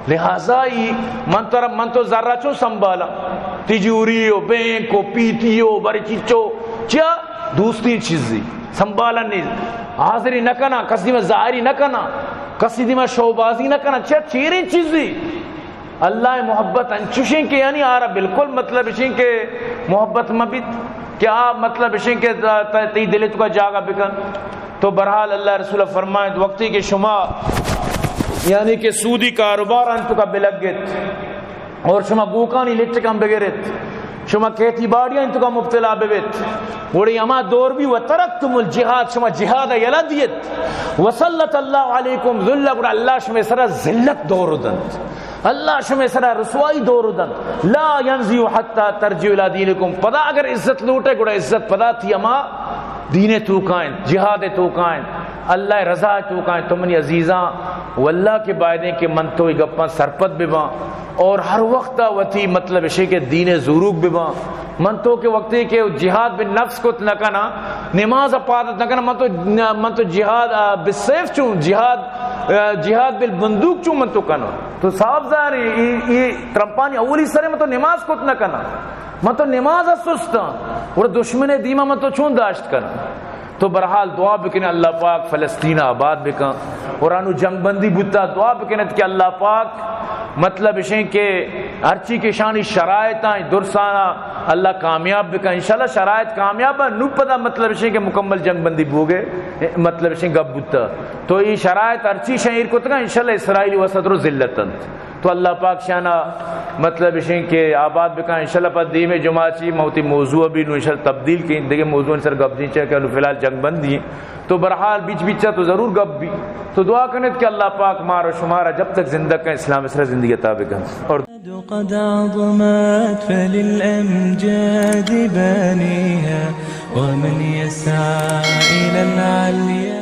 لہذا ای من ترا، من تو زرا چون سنبھالاں؟ تجوری و بینک و پیتی و برچی چو، چیا؟ دوستی چیزی سنبھالن نہیں، حاضری نہ کناں، کسی دیما ظاہری نہ کناں، کسی دیما شوبازی نہ کناں، چیا؟ چیریں چیزی۔ اللہ ءِ محبت انچوشیں کہ یعنی آرا بالکل مطلب اشیں کہ محبت مہ بیت کہ آ مطلب اشیں کہ ت-، تئی دل ءِ توکا جاگہ بکن۔ تو بہرحال اللہ ءِ رسول فرمائیت، وقتی کہ شما یعنی کہ سودی کاروبارانی توکا بلگت اور شما گوکانی لٹکاں بگرت، شما کیٹی باڑیانی توکا مبتلا ببت، گڑے ہما دور بی وترکتم الجہاد، شما جہاد ءَ یلہ دیت، وسلط اللہ علیکم ذلہ، گڑا اللہ شمے سرا ذلت دور دنت۔ اللہ شمے سرا رسوائی دور دنت۔ لا ینزع حتی ترجعوا الی دینکم۔ پدا اگر عزت لوٹے، گڑا عزت پدا تئی ہما دین ءِ توکا انت، جہاد ءِ توکا انت، اللہ ءِ رضا ءِ توکا انت۔ تو منی عزیزاں، واللہ کہ بایدیں کہ من تو اے گپاں سرپد بباں اور ہر وقت وتی مطلب اشیں کہ دین ءِ زوروک بباں۔ من تو کہ وقتی کہ جہاد بالنفس کت نہ کناں، نماز ءَ پاد ات نہ کناں، من تو، من تو جہاد، آ، بالسیف چون جہاد، آ، جہاد بالبندوق چون من تو کناں۔ تو صاف ظاہر ہے، اے، اے ترمپانی اولی سرے من تو نماز کت نہ کناں۔ من تو نماز ءَ سستاں۔ اور دشمن ءِ دیما من تو چون داشت کناں۔ تو بہرحال دعا بکنے اللہ پاک فلسطین ءَ آباد بکن۔ اور انو جنگ بندی بوتا، دعا بکنت کہ اللہ پاک مطلب اشیں کہ ہرچی کہ شانی شرائط آئیں درسانا اللہ کامیاب بکن۔ انشاءاللہ شرائط کامیاب ہیں، نو پدا مطلب اشیں کہ مکمل جنگ بندی بوگے، مطلب اشیں گپ بوتا۔ تو اے شرائط ہرچی شاں ایر کتگا، انشاءاللہ اسرائیلی وسط رو ذلت انت۔ تو اللہ پاک شانا مطلب اشیں کہ آباد بکن۔ انشاءاللہ پد دیمے جمعہ چی موتی موضوع بھی نو انشاءاللہ تبدیل کیں، دیگه موضوع سر گپ دیں، چاہے کہ انو فی الحال جنگ بندی ہیں۔ تو بہرحال بیچ بیچا تو ضرور گپ بی۔ تو دعا کنت کہ اللہ پاک مارا شمارا جب تک زندگ کن اسلام سرا زندگی عطا بکن۔ اور قد عظمت فللأمجاد بانيها، ومن يسعى إلى العليا